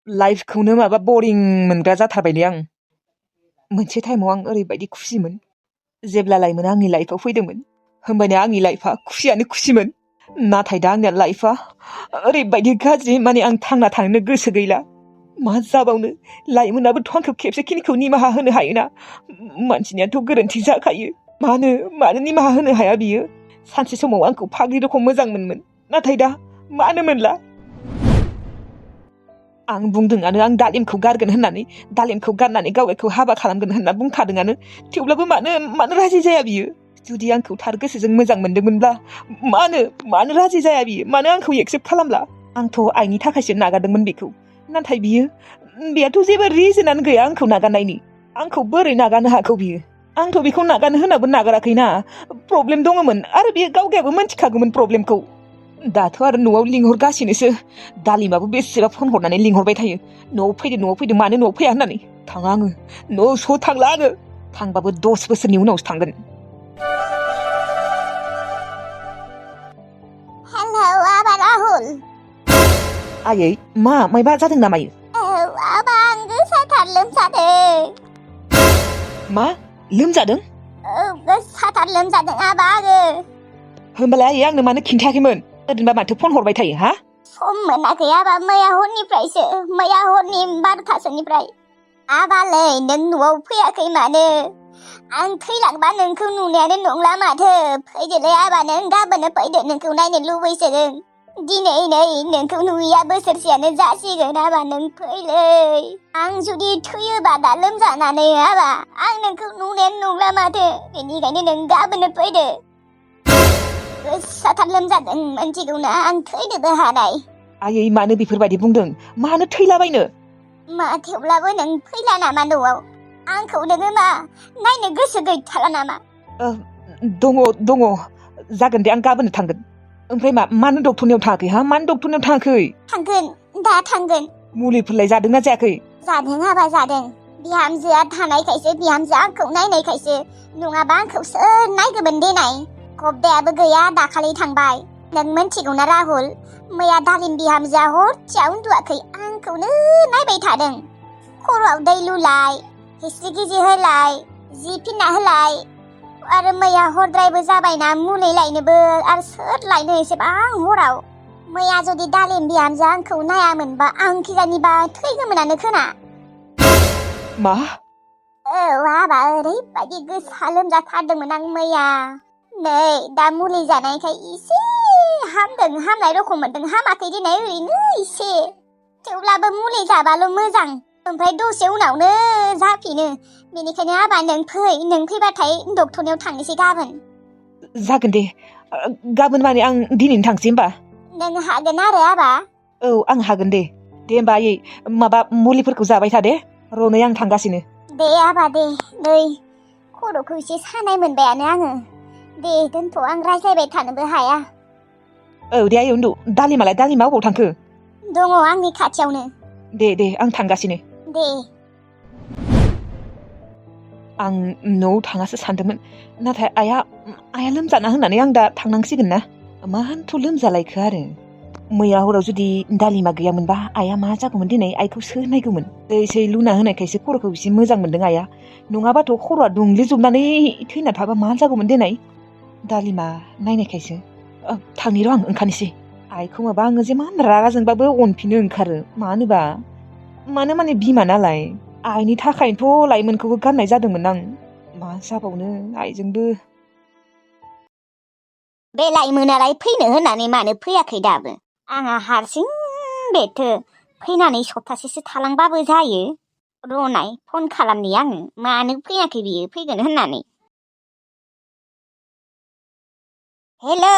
लाइफखौनो माबा बरिं मोनग्रा जाथारबायलै आं। मोनसे टाइमाव आं ओरैबायदि खुसिमोन जेब्ला लाइमोना आंनि लाइफआव फैदोंमोन होमबानिया आंनि लाइफआ खुसियानो खुसिमोन। नाथाय दा आंनिया लाइफआ ओरैबायदि गाज्रि माने आं थांना थानो गोसो गैला। मा जाबावनो लाइमोनाबोथ' आंखौ खेबसेखिनिखौ निमाहा होनो हायोना। मानसिनियाथ' गोरोन्थि जाखायो। मानो निमाहा होनो हाया बियो? सानसे समाव आंखौ फाग्लि रखम मोजां मोनोमोन नाथाय दा मानो मोनला? आं बुंदोंआनो आं दालिमखौ गारगोन होननानै, दालिमखौ गारनानै गावखौ हाबा खालामगोन होनना बुंखादोंआनो। थेवब्लाबो मानो राजि जाया बियो? जुदि आंखौ थार गोसोजों मोजां मोनदोंमोनब्ला मानो राजि जाया बियो? मानो आंखौ एक्सेप्ट खालामला? आंथ' आइनि थाखायसो नागारदोंमोन बेखौ। नाथाय बेयाथ' जेबो रिजोनानो गैया आंखौ नागारनायनि। आंखौ बोरै नागारनो हागौ बियो? आंथ' बेखौ नागारनो होनाबो नागाराखैना। प्रब्लेम दङमोन आरो बियो गावगायाबो मोनथिखागौमोन प्रब्लेमखौ। दाथ' आरो न'आव लिंहरगासिनोसो। दालिमाबो बेसेबा फन हरनानै लिंहरबाय थायो। न'आव फैदो मानो न'आव फैया होननानै। थाङा आङो। न'आव थांला आङो। थांबाबो 10 बोसोरनि उनावसो थांगोन। हेलौ आबा राहुल। आयै मायबा जादों नामायो? औ आबा आं गोसाथार लोमजादों। मा? लोमजादों? औ गोसाथार लोमजादों आबा आङो। होमबालाय आयै आंनो मानो खिन्थायाखैमोन? ओरैनोबा माथो फन हरबाय थायो हा? सम मोनाखै आबा, मैया हरनि 12:00निफ्राय। आबालै नों न'आव फैयाखै मानो? आं थैलांबा नोंखौ नुनायानो नंला माथो। फैदोलै आबा, नों गाबोननो फैदो, नोंखौ नायनो लुबैसोदों। दिनै नै नोंखौ नुयैया बोसोरसेयानो जासिगोन आबा, नों फैलै। आं जुदि थैयोबा दा लोमजानानै आबा, आं नोंखौ नुनायानो नंला माथो। बेनिखायनो नों गाबोननो फैदो। गोसाथार लोमजादों मोनथिगौना, आं थैनोबो हानाय। आयै मानो बेफोरबायदि बुंदों? मानो थैलाबायनो? मा थेवब्लाबो नों फैला नामा न'आव? आंखौ नोङो मा नायनो गोसो गैथारा नामा? दङ। जागोन दे, आं गाबोननो थांगोन। ओमफ्राय मानो डक्टरनियाव थाङाखै हा? मानो डक्टरनियाव थाङाखै? थांगोन, दा थांगोन। मुलिफोरलाय जादोंना जायाखै? जादों आबा, जादों। बिहामजोआ थानायखायसो, बिहामजोआ आंखौ नायनायखायसो। नङाबा आंखौ सोर नायगौमोन देनाय? गब्दायाबो गैया, दाखालि थांबाय। नों मोनथिगौना राहुल, मैया दालिम बिहामजोआ हरसेया उन्दुवाखै, आंखौनो नायबाय थादों। खर'आव दै लुलाय, हिस्रि गिजि होलाय, जि फिन्ना होलाय। आरो मैया हरद्रायबो जाबायना, मुलि लायनोबो आरो सोर लायनो एसेबां हराव। मैया जुदि दालिम बिहामजोआ आंखौ नायामोनबा आं खिजानिबा थैगौमोनानो खोना। मा? औ आबा, ओरैबायदि गोसा लोमजाथारदोंमोन आं मैया। नै दा मुलि जानायखाय एसे हामदों, हामनाय रखम मोनदों। हामाखै दिनै, ओरैनो एसे। थेवब्लाबो मुलि जाबाल' मोजां, ओमफ्राय दसे उनावनो जाफिनो। बेनिखायनो आबा नों फैबाथाय डक्टरनियाव थांनोसै गाबोन। जागोन दे, गाबोन माने आं दिनैनो थांसै होमबा। नों हागोन आरो आबा? औ आं हागोन दे। दे होमबा आयै, माबा मुलिफोरखौ जाबाय था दे। र'नै आं थांगासिनो। दे आबा दे। नै खर'खौ एसे सानाय मोनबायानो आङो। दे दोनथ', आं रायज्लायबाय थानोबो हाया। औ दे आयै उन्दु। दालिमा अबाव थांखो? दङ आंनि खाथियावनो। दे आं थांगासिनो। दे। आं न'आव थाङासो सानदोंमोन, नाथाय आइया लोमजाना होननानै आं दा थांनांसिगोन ना। मानोथ' लोमजालायखो आरो? मैया हराव जुदि दालिमा गैयामोनबा आइया मा जागौमोन दिनै? आइखौ सोर नायगौमोन? दै लुना होनायखायसो खर'खौ एसे मोजां मोनदों आइया। नङाबाथ' खर'आ दुंग्लिजोबनानै थैना थाबा मा जागौमोन दिनै? दालिमा नायनायखायसो। थांनि र' आं ओंखारनोसै। आइखौ माबा आङो जेमान रागा जोंबाबो अनफिननो ओंखारो। मानो माने बिमा नालाय। आइनि थाखायनोथ' लाइमोनखौबो गाननाय जादोंमोन आं। मा जाबावनो आइजोंबो। बे लाइमोनालाय फैनो होननानै मानो फैयाखै दाबो? आंहा हारसिं बेथो फैनानै सप्तासेसो थालांबाबो जायो। र'नाय फन खालामनि आङो, मानो फैयाखै बियो फैगोन होननानै। हेलौ,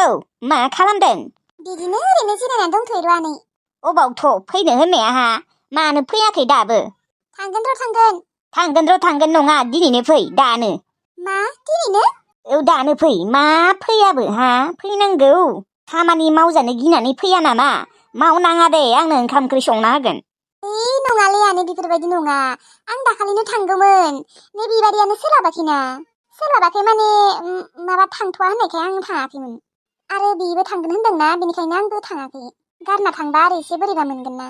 मा खालामदों? बिदिनो ओरैनो जिरायनानै दंथ'यो र' आनै। अबावथ' फैनो होननाया हा? मानो फैयाखै दाबो? थांगोन र' नङा, दिनैनो फै, दानो। मा दिनैनो? औ दानो फै। मा फैयाबो हा? फैनांगौ। खामानि मावजानो गिनानै फैया नामा? मावनाङा दे, आंनो ओंखाम ओंख्रि संना होगोन। नङालै आनै, बेफोरबायदि नङा। आं दाखालिनो थांगौमोन, नै बेबादियानो सोलाबाखैना। सोलाबाखै माने माबा थांथ'वा होननायखाय आं थाङाखैमोन। आरो बिबो थांगोन होनदोंना, बेनिखायनो आंबो थाङाखै। गारना थांबा आरो एसे बोरैबा मोनगोन ना।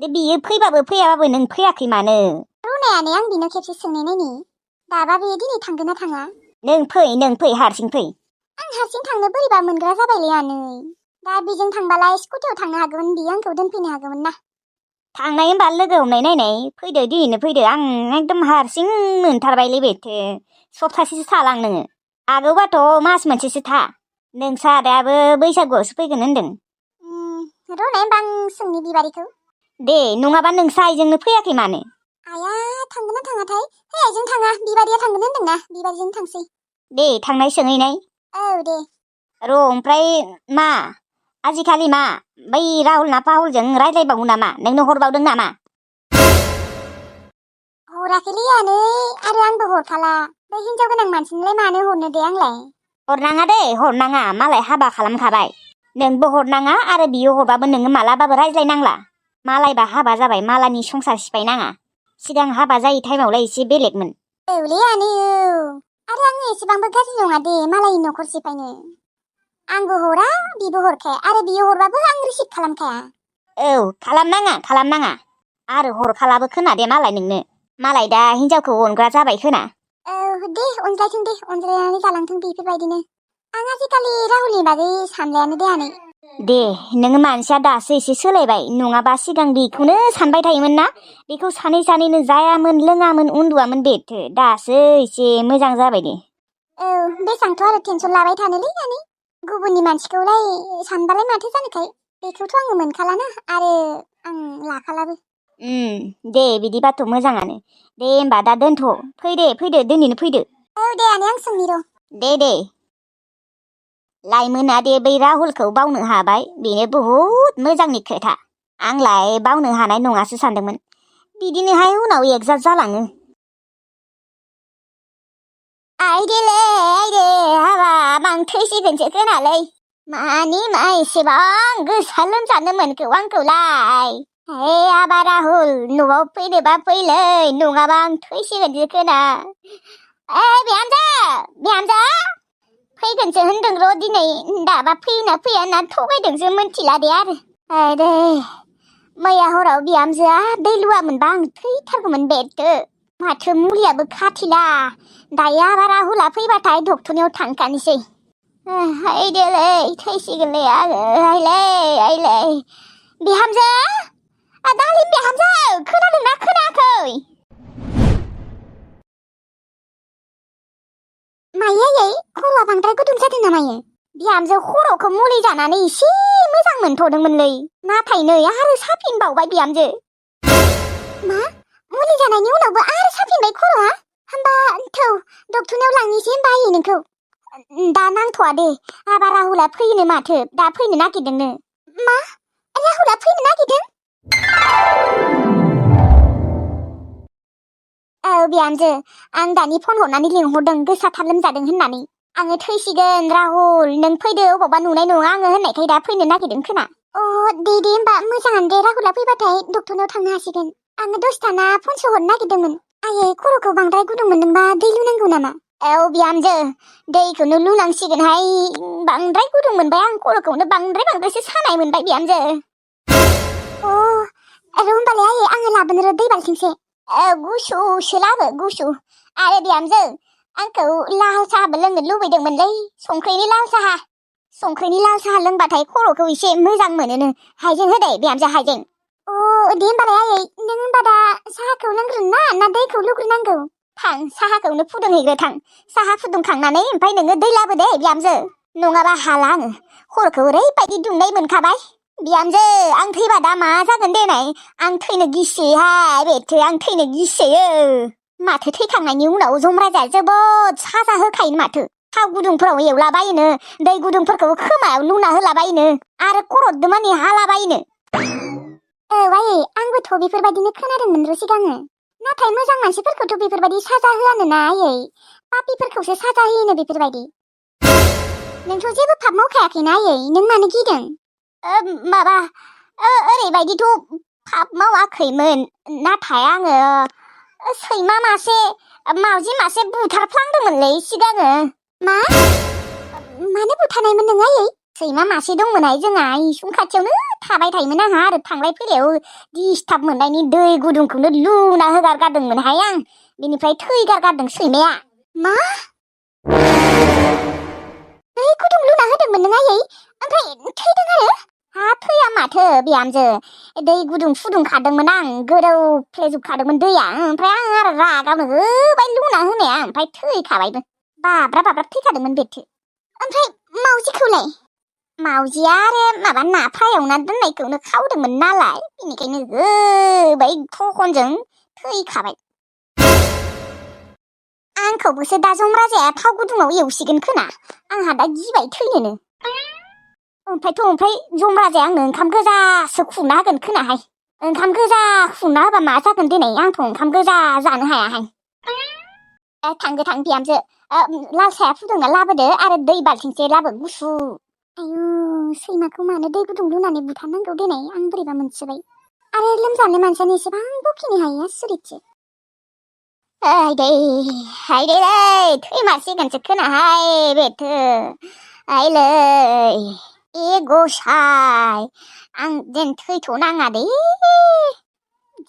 दे बियो फैबाबो फैयाबाबो नों फैयाखै मानो? रुनायानो आं बिनाव खेबसे सोंनाय नायनि दाबा बे दिनै थांगोन ना थाङा? नों फै हारसिं फै। आं हारसिं थांनो बोरैबा मोनग्रा जाबायलै आनै। दा बेजों थांबालाय स्कुटियाव थांनो हागौमोन बियो आंखौ दोनफैनो हागौमोन ना। थांनाय होनबा लोगो हमनाय नायनाय फैदो दिनैनो फैदो आं एकदम हारसिं मोनथारबायलै बेथो सप्तासेसो थालां नोङो आगौबाथ' मास मोनसेसो था नोंसा आदायाबो बैसागुआवसो फैगोन होनदों। रुनाय होनबा आं सोंनि बिबारिखौ। दे नङाबा नोंसा आइजोंनो फैयाखै मानो? आइया थांगोन ना थाङाथाय? है आइजों थाङा बिबारिया थांगोन होनदोंना बिबारिजों थांसै। दे थांनाय सोंहैनाय। औ दे। र' ओमफ्राय मा आजिखालि मा बै राहुल ना पाहुलजों रायज्लायबावो नामा नोंनो हरबावदों नामा? हराखैलै आनै आरो आंबो हरखाला बै हिनजाव गोनां मानसिनोलाय मानो हरनो दे आंलाय। हरनाङा दे हरनाङा मालाय हाबा खालामखाबाय नोंबो हरनाङा आरो बियो हरबाबो नोङो मालाबाबो रायज्लायनांला मालायबा हाबा जाबाय मालानि संसार सिफायनाङा सिगां हाबा जायै टाइमावलाय एसे बेलेगमोन। औलै आनै औ आरो आङो एसेबांबो गाज्रि नङा दे मालायनि न'खर सिफायनो। आंबो हरा बिबो हरखाया आरो बियो हरबाबो आं रिसिभ खालामखाया। औ खालामनाङा आरो हरखालाबो खोना दे मालाय नोंनो मालाय दा हिनजावखौ अनग्रा जाबाय खोना। औ दे अनज्लायथों दे अनज्लायनानै जालांथों बेफोरबायदिनो। आं आजिखालि राहुलनि बागै सानलायानो दे आनै। दे नोङो मानसिया दासो एसे सोलायबाय नङाबा सिगां बेखौनो सानबाय थायोमोन ना बेखौ सानै सानैनो जायामोन लोङामोन उन्दुआमोन बेथो दासो एसे मोजां जाबाय दे। औ बेसांथ' आरो टेनसन लाबाय थानोलै आनै गुबुननि मानसिखौलाय सानबालाय माथो जानोखाय बेखौथ' आङो मोनखालाना आरो आं लाखालाबो। दे बिदिबाथ' मोजाङानो दे होमबा दा दोनथ' फैदो दिनैनो फैदो। औ दे आनै आं सोंनि र'। दे लाइमोना दे बै राहुलखौ बावनो हाबाय बेनो बहुद मोजांनि खोथा आंलाय बावनो हानाय नङासो सानदोंमोन बिदिनोहाय उनाव एकजाट जालाङो। आइदेले आइदे हाबाब आं थैसिगोनसो खोनालै मानि मा एसेबां गोसा लोमजानो मोनखो आंखौलाय। हे आबा राहुल न'आव फैनोबा फैलै नङाबा आं थैसिगोनसो खोना। बिहामजो फैगोनसो होनदों र' दिनै दाबा फैयोना फैया होनना थगायदोंसो मोनथिला दे आरो। आरे मैया हराव बिहामजोआ दै लुवामोनबा आं थैथारगौमोन बेथो माथो मुलियाबो खाथिला दायो आबा राहुला फैबाथाय डक्टरनियाव थांखानोसै। आइदेलै थैसिगोनलै आङो आइलै बिहामजो दालिम बिहामजो खोनादोंना खोनायाखै? मायो आयै खर'आ बांद्राय गुदुं जादों ना मायो? बिहामजो खर'खौ मुलि जानानै एसे मोजां मोनथ'दोंमोनलै नाथाय नै आरो साफिनबावबाय बिहामजो। मा मुलि जानायनि उनावबो आरो साफिनबाय खर'आ? होमबा थौ डक्टरनियाव लांनोसै होमबा आयै नोंखौ। दा नांथ'वा दे आबा राहुला फैनो माथो दा फैनो नागिरदोंनो। मा राहुला फैनो नागिरदों? औ बिहामजो आं दानि फन हरनानै लिंहरदों गोसाथार लोमजादों होननानै आङो थैसिगोन राहुल नों फैदो अबावबा नुनाय नङा आङो होननायखाय दा फैनो नागिरदों खोना। दे होमबा मोजाङानो दे राहुला फैबाथाय डक्टरनाव थांनो हासिगोन। आङो दसे थाना फनसो हरनो नागिरदोंमोन आयै खर'खौ बांद्राय गुदुं मोनदोंबा दै लुनांगौ नामा? औ बिहामजो दैखौनो लुनांसिगोनहाय बांद्राय गुदुं मोनबाय आं खर'खौनो बांद्रायसो सानाय मोनबाय बिहामजो। होमबालाय आयै आङो लाबोनो र' दै बाल्थिंसे। गुसुसो लाबो गुसु आरो बिहामजो आंखौ लाल साहाबो लोंनो लुबैदोंमोनलै संख्रिनि लाल साहा लोंबाथाय खर'खौ एसे मोजां मोनोनो हाइजें होदे बिहामजो हाइजें। दे होमबालाय आयै नों होमबा दा साहाखौ लोंग्रोनो ना दैखौ लुग्रोनांगौ? थां साहाखौनो फुदुंहैग्रो थां साहा फुदुंखांनानै ओमफ्राय नोङो दै लाबो दे बिहामजो नङाबा हाला आङो खर'खौ ओरैबायदि दुंनाय मोनखाबाय। बिहामजो आं थैबा दा मा जागोन देनाय आं थैनो गिसोयोहाय बेथो आं थैनो गिसोयो माथो थैखांनायनि उनाव जमराजाया जोबोद साजा होखायो माथो थाव गुदुंफोराव एवलाबायोनो दै गुदुंफोरखौ खोमायाव लुना होलाबायोनो आरो खर'दो मानि हालाबायोनो। आयै आंबोथ' बेफोरबायदिनो खोनादोंमोन र' सिगाङो नाथाय मोजां मानसिफोरखौथ' बेफोरबायदि साजा होआनो ना आयै पापिफोरखौसो साजा होयोनो बेफोरबायदि। नोंथ' जेबो पाप मावखायाखैना आयै नों मानो गिदों? माबा ओरैबायदिथ' पाप मावाखैमोन नाथाय आङो सैमा मासे मावजि मासे बुथारफ्लांदोंमोनलै सिगाङो। मा मानो बुथारनायमोन नों आयै? सैमा मासे दंमोनहाय जोंहा इसुं खाथियावनो थाबाय थायोमोन आंहा आरो थांलाय फैलायाव डिस्टार्ब मोननायनि दै गुदुंखौनो लुना होगारगारदोंमोनहाय आं बेनिफ्राय थैगारगारदों सैमाया मा दै गुदुं लुना होदोंमोन नों आयै ओमफ्राय थैदों आरो हा थैया माथो बिहामजो दै गुदुं फुदुंखादोंमोन आं गोदौफ्लेजोबखादोंमोन दैया ओमफ्राय आं आरो रागावनो होबाय लुना होनाया ओमफ्राय थैखाबायबो बाब्राब बाब्राब थैखादोंमोन बेथो ओमफ्राय मावजिखौलाय मावजिया आरो माबा ना फ्राय एवना दोननायखौनो खावदोंमोन नालाय बेनिखायनो होबाय थखनजों थैखाबाय आंखौबोसो दा जमराजाया थाव गुदुङाव एवसिगोन खोना आंहा दा गिबाय थैनोनो ओमफ्राय जमराजाया आंनो ओंखाम गोजासो खुरना होगोन खोनाहाय ओंखाम गोजा खुरना होबा मा जागोन दिनै आंथ' ओंखाम गोजा जानो हायाहाय थां बिहामजो लाल साहा फुदुंना लाबोदो आरो दै बाल्थिंसे लाबो गुसु आयु सैमाखौ मानो दै गुदुं लुनानै बुथारनांगौ दिनै आं बोरैबा मोनसोबाय आरो लोमजानाय मानसियानो एसेबां बखिनो हायो आसुरितसो हायदे थैमारसिगोनसो खोनाहाय बेथो आइलै ए गसाय आं जेन थैथ'नाङा दे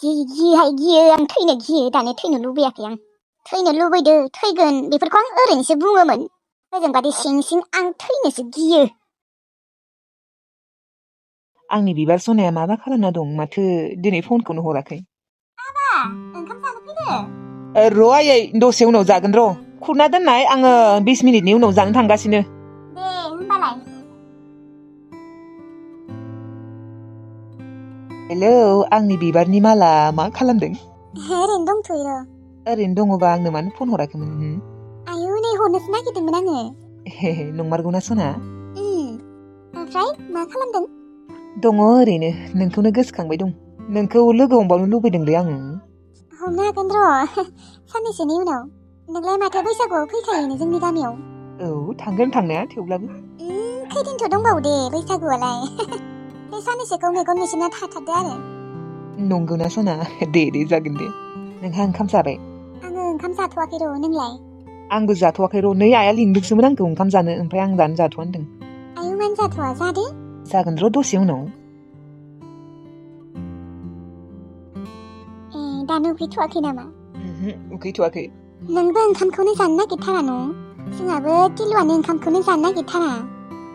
गियो आं थैनो गियो दानो थैनो लुबैयाखै आं थैनो लुबैदो थैगोन बेफोरखौ आं ओरैनोसो बुङोमोन ओजोंबादि सिं आं थैनोसो गियो आंनि बिबार सनाया माबा खालामना दं माथो दिनै फनखौनो हराखै आबा ओंखाम जानो फैदो र' आयै दसे उनाव जागोन र' खुरना दोननाय आङो 20 मिनिटनि उनाव जानो थांगासिनो दे होमबालाय हेलौ आंनि बिबारनि माला मा खालामदों ओरैनो दंथ'यो र' ओरैनो दङबा आंनो मानो फन हराखैमोन आयु नै हरनोसो नागिरदोंमोन आङो नंमारगौना सना ओमफ्राय मा खालामदों दङ ओरैनो नोंखौनो गोसोखांबाय दं नोंखौ लोगो हमबावनो लुबैदोंलै आङो हमनो हागोन र' साननैसोनि उनाव नोंलाय माथो बैसागुआव फैखायोनो जोंनि गामियाव औ थांगोन थांनाया थेवब्लाबो खैदिनथ' दंबावो दे बैसागुआलाय बे साननैसोखौ मेगन मेसेना थाथारदो आरो नंगौना सना दे जागोन दे नोंहा ओंखाम जाबाय आङो ओंखाम जाथ'वाखै र' नोंलाय आंबो जाथ'वाखै र' नै आइया लिंदोंसोमोन आंखौ ओंखाम जानो ओमफ्राय आं दानो जाथ'वा होनदों आयु मानो जाथ'वा जादे जागोन र' दसे उनाव दानो उखैथ'वाखै नामा उखैथ'वाखै नोंबो ओंखामखौनो जानो नागिरथारा न' जोंहाबो टिलुआनो ओंखामखौनो जानो नागिरथारा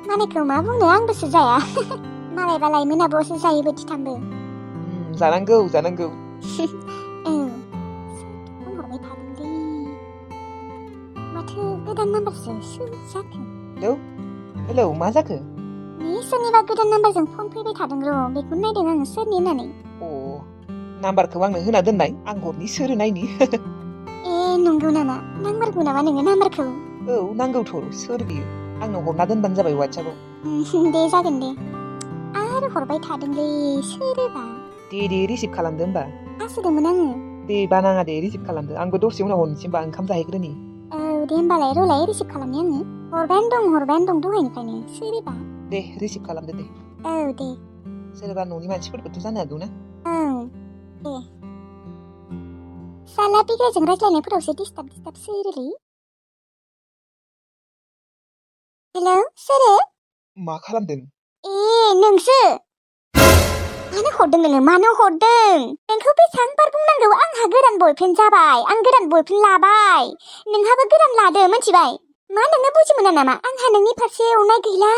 मालायखौ मा बुंनो आंबोसो जाया मालायबालाय मोनाबावसो जायो बोथिथामबो जानांगौ औ फन हरबाय थादोंलै माथो गोदान नाम्बारसो सोर जाखो हेलौ मा जाखो सोरनिबा गोदान नाम्बारजों फन फैबाय थादों र' बेखौनो नायदों आङो सोरनि होननानै नाम्बारखौ आंनो होना दोननाय आं हरनि सोर नायनि नंगौ नामा नांमारगौ नामा नोङो नाम्बारखौ औ नांगौथ' सोर बियो आंनो हरना दोनबानो जाबाय वाट्सएपआव दे जागोन दे आरो हरबाय थादोंलै सोरबा दे रिसिभ खालामदो होमबा हासुदोंमोन आङो दे बानाङा दे रिसिभ खालामदो आंबो दसे उनाव हरनोसै होमबा ओंखाम जाहैग्रोनि औ दे होमबालाय र'लाय रिसिभ खालामनि आङो हरबायानो दं दहायनिफ्रायनो सोरबा दे रिसिभ खालामदो दे औ दे सोरबा न'नि मानसिफोरबोथ' जानो हागौ ना ओं दे साला बिग्रायजों रायज्लायनायफोरावसो डिस्टार्ब सोरोलै हेलौ सोरो मा खालामदों नोंसो मानो हरदों नोङो मानो हरदों नोंखौ बेसेबां बार बुंनांगौ आंहा गोदान बयफ्रेन्ड जाबाय आं गोदान बयफ्रेन्ड लाबाय नोंहाबो गोदान लादो मिथिबाय मा नोङो बुजि मोना नामा आंहा नोंनि फारसे अननाय गैला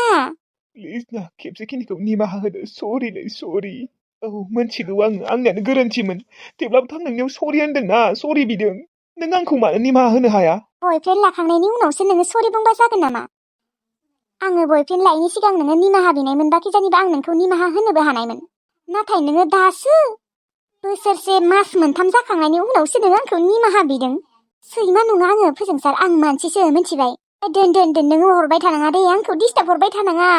प्लिज ना खेबसेखिनिखौ निमाहा होदो सरि औ मोनथिगौ आंनियानो गोरोन्थिमोन थेवब्लाबो आं नोंनियाव सरि होनदोंना सरि बिदों नों आंखौ मानो निमाहा होनो हाया बयफ्रेन्ड लाखांनायनि उनावसो नोङो सरि बुंबा जागोन नामा आङो बयफ्रेन्ड लायैनि सिगां नोङो निमाहा बिनायमोनबा किजानिबा आं नोंखौ निमाहा होनोबो हानायमोन नाथाय नोङो दासो बोसोरसे मास मोनथाम जाखांनायनि उनावसो नोङो आंखौ निमाहा बिदों सैमा नङा आङो फोजोंसार आं मानसिसो मिथिबाय दोन नोङो हरबाय थानाङा दे आंखौ डिस्टार्ब हरबाय थानाङा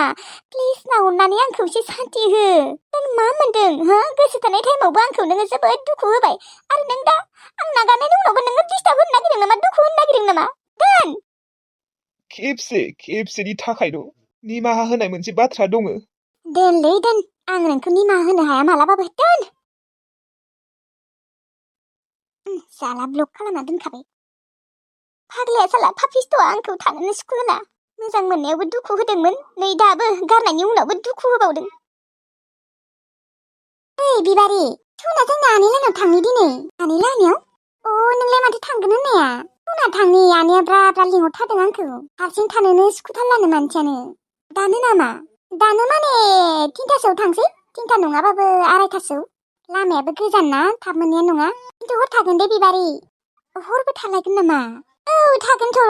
प्लिज ना अननानै आंखौ एसे सान्ति हो नों मा मोनदों हो गोसो थानाय टाइमावबो आंखौ नोङो जोबोद दुखु होबाय आरो नों दा आं नागारनायनि उनावबो नोङो डिस्टार्ब होनो नागिरदों नामा दुखु होनो नागिरदों नामा दोन खेबसेनि थाखायल' निमाहा होनाय मोनसे बाथ्रा दङ दोनलै दोन आं नोंखौ निमाहा होनो हाया मालाबाबो दोन साला ब्लक खालामना दोनखाबाय फाग्लाया साला पापिस्थ'आ आंखौ थानोनो सुखुला मोजां मोननायावबो दुखु होदोंमोन नै दाबो गारनायनि उनावबो दुखु होबावदों ओइ बिबारि थुना जोंना आनै लाहानाव थांनि दिनै आनै लाहानियाव नोंलाय माथो थांगोन होननाया थुना थांनि आनैया ब्रा ब्रा लिंहरथारदों आंखौ हारसिं थानोनो सुखुथारलानो मानसियानो दानो नामा दानो माने 3टासोआव थांसै 3टा नङाबाबो 2:30सोआव लामायाबो गोजान ना थाब मोननाया नङा खिन्थु हर थागोन दे बिबारि हरबो थालायगोन नामा थागोनथ'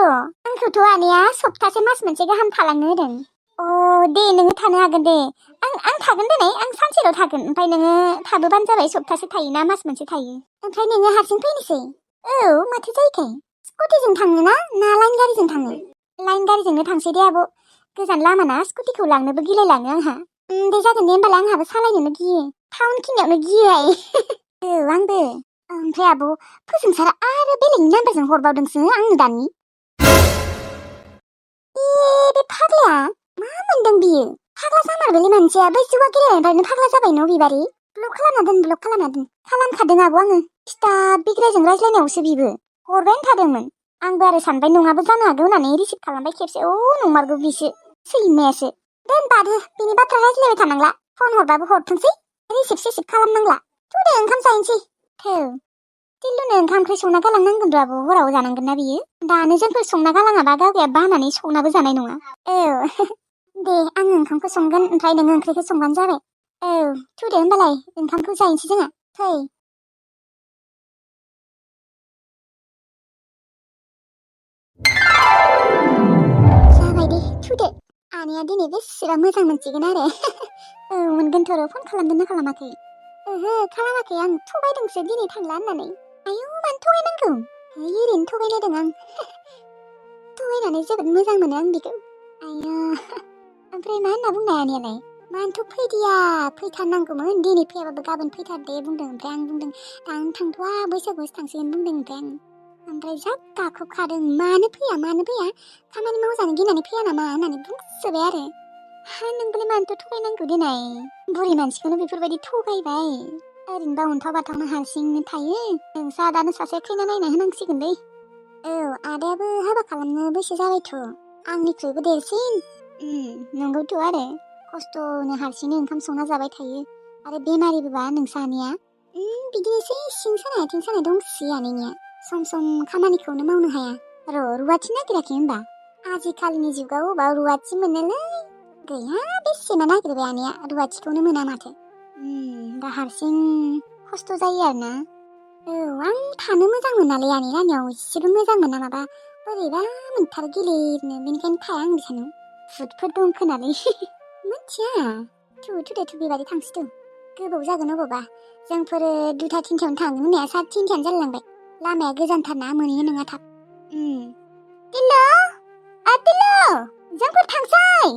आंखौथ' आनैया सप्तासे मास मोनसे गाहाम थालांनो होदों दे नोङो थानो हागोन दे आं थागोन दिनै आं सानसेल' थागोन ओमफ्राय नोङो थाबोबानो जाबाय सप्तासे थायोना मास मोनसे थायो ओमफ्राय नोङो हारसिं फैनोसै माथो जायोखाय स्कुटिजों थाङो ना लाइन गारिजों थाङो लाइन गारिजोंनो थांसै दे आब' गोजान लामाना स्कुटिखौ लांनोबो गिलायलाङो आंहा दे जागोन दे होमबालाय आंहाबो सालायनोनो गियो टाउन खिनियावनो गियोहाय आंबो ओमफ्राय आब' फोजोंसारा आरो बेलेगनि नाम्बारजों हरबावदोंसो आंनो दानि बे फाग्लाया मा मोनदों बियो फाग्ला जामारबायलै मानसिया बै जुवा गेलेनायनिफ्रायनो फाग्ला जाबाय न' बिबारि ब्लक खालामना दोन खालामखादों आब' आङो खिथाब बिग्रायजों रायज्लायनायावसो बिबो हरबायानो थादोंमोन आंबो आरो सानबाय नङाबो जानो हागौ होननानै रिसिभ खालामबाय खेबसे नंमारगौ बिसो सैमायासो दोनबादो बिनि बाथ्रा रायज्लायबाय थानांला फन हरबाबो हरथोंसै रिसिभ खालामनांला थुदे ओंखाम जाहैनोसै टिल्लुनो ओंखाम ओंख्रि संना गालांनांगोन र' आब' हराव जानांगोन ना बियो दानो जोंफोर संना गालाङाबा गावगाया बानानै संनाबो जानाय नङा दे आङो ओंखामखौ संगोन ओमफ्राय नोङो ओंख्रिखौ संबानो जाबाय थुदे होमबालाय ओंखामखौ जाहैनोसै जोंहा जाबाय दे थुदे आनैया दिनै बेसेबा मोजां मोनसिगोन आरो मोनगोनथ' र' फन खालामदोंना खालामाखै खालामाखै आं थगायदोंसो दिनै थांला होननानै आयौ मानो थगायनांगौ ओरैनो थगायलायदों आं थगायनानै जोबोद मोजां मोनो आं बेखौ आया ओमफ्राय मा होनना बुंनाय आनैयालाय मानोथ' फैदिया फैथारनांगौमोन दिनै फैयाबाबो गाबोन फैथार दे बुंदों ओमफ्राय आं बुंदों आं थांथ'वा बैसागुआवसो थांसिगोन बुंदों ओमफ्राय जा गाख्रबखादों मानो फैया खामानि मावजानो गिनानै फैया नामा होननानै बुंसोबाय आरो नोंबोलाय मानोथ' थगायनांगौ दिनै बुरि मानसिखौनो बेफोरबायदि थगायबाय ओरैनोबा अन्थाव बाथावनो हारसिंनो थायो नोंसा दानो सासे खैना नायना होनांसिगोन दै आदायाबो हाबा खालामनो बैसो जाबायथ' आंनिख्रुइबो देरसिन नंगौथ' आरो खस्थ'नो हारसिंनो ओंखाम संना जाबाय थायो आरो बेमारिबोबा नोंसानिया बिदिनोसै सिं सानाय आथिं सानाय दंसोयो आनैनिया सम सम खामानिखौनो मावनो हाया रुवाथि नागिराखै होनबा आजिखालिनि जुगाव अबाव रुवाथि मोनोलै गैया बेसेमा नागिरबाय आनैया रुवाथिखौनो मोना माथो दा हारसिं खस्थ' जायो आरोना आं थानो मोजां मोनालै आनै लानियाव एसेबो मोजां मोना माबा बोरैबा मोनथारो गिलिरनो बेनिखायनो थाया आं बिसानाव भुतफोर दं खोनालै मिथिया थुदे बेबादि थांसै गोबाव जागोन अबावबा जोंफोरो 2:00-3:00 थांगोन होननाया 3:30 जालायलांबाय लामाया गोजानथारना मोनहैयो नङा थाब टिल्लु जोंफोर थांसै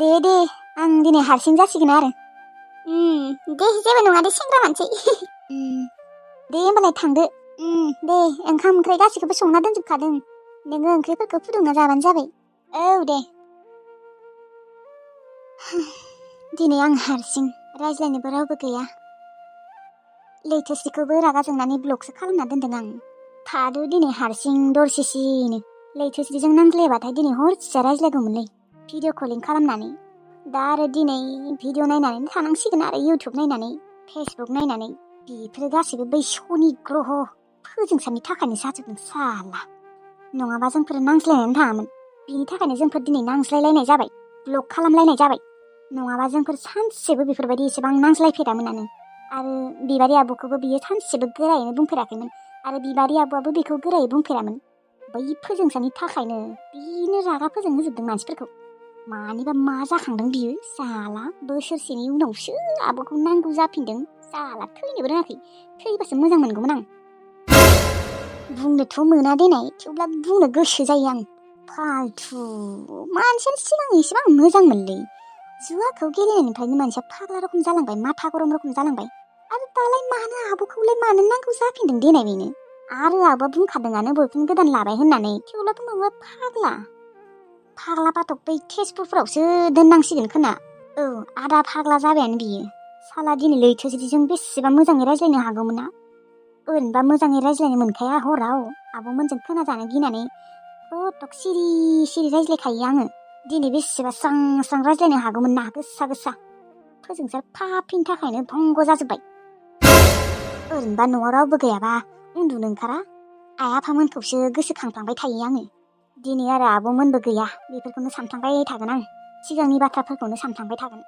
दे आं दिनै हारसिं जासिगोन आरो दे जेबो नङा दे सेंग्रा मानसि दे होमबालाय थांदो दे ओंखाम ओंख्रि गासैखौबो संना दोनजोबखादों नोङो ओंख्रिफोरखौ फुदुंना जाबानो जाबाय दे दिनै आं हारसिं रायज्लायनोबो रावबो गैया लैथोस्रिखौबो रागा जोंनानै ब्लकसो खालामना दोनदों आं थादो दिनै हारसिं दरसेसिनो लैथोस्रिजों नांज्लायबाथाय दिनै हरसे रायज्लायगौमोनलै भिडिअ कलिं खालामनानै दा आरो दिनै भिडिअ नायनानै थानांसिगोन आरो इउटुब नायनानै फेसबुक नायनानै बेफोरो गासैबो बै शनि ग्रह फोजोंसारनि थाखायनो जाजोबदों साला नङाबा जोंफोर नांज्लायनानै थाङामोन बिनि थाखायनो जोंफोर दिनै नांज्लायलायनाय जाबाय ब्लक खालामलायनाय जाबाय नङाबा जोंफोर सानसेबो बेफोरबायदि एसेबां नांज्लायफेरामोनानो आरो बिबारि आब'खौबो बियो सानसेबो गोरायैनो बुंफेराखैमोन आरो बिबारि आब'आबो बेखौ गोरायै बुंफेरामोन बै फोजोंसारनि थाखायनो बिनो रागा फोजोंहोजोबदों मानसिफोरखौ मानिबा मा जाखांदों बियो साला बोसोरसेनि उनावसो आब'खौ नांगौ जाफिनदों साला थैनोबो रोङाखै थैबासो मोजां मोनगौमोन आं बुंनोथ' मोना देनाय थेवब्लाबो बुंनो गोसो जायो आं फालथु मानसियानो सिगां एसेबां मोजां मोनलै जुवाखौ गेलेनायनिफ्रायनो मानसिया फाग्ला रखम जालांबाय माथा गरम रखम जालांबाय आरो दालाय मानो आब'खौलाय मानो नांगौ जाफिनदों देनाय बेनो आरो आब'आ बुंखादोंआनो बयफ्रेन्ड गोदान लाबाय होननानै थेवब्लाबो माबा फाग्ला बाथक बै तेजपुरफोरावसो दोननांसिगोन खोना आदा फाग्ला जाबायानो बियो साला दिनै लैथोस्रिजों बेसेबा मोजाङै रायज्लायनो हागौमोन ना ओरैनोबा मोजाङै रायज्लायनो मोनखाया हराव आब'मोनजों खोनाजानो गिनानै कटक सिरि सिरि रायज्लायखायो आङो दिनै बेसेबा स्रां स्रां रायज्लायनो हागौमोन ना गोसा गोसा फोजोंसार फाफिनि थाखायनो भंग जाजोब्बाय ओरैनोबा न'आव रावबो गैयाबा उन्दुनो ओंखारा आइ आफामोनखौसो गोसोखांफ्लांबाय थायो आङो दिनै आरो आब'मोनबो गैया बेफोरखौनो सानफ्लांबाय थागोन आं सिगांनि बाथ्राफोरखौनो सानफ्लांबाय थागोन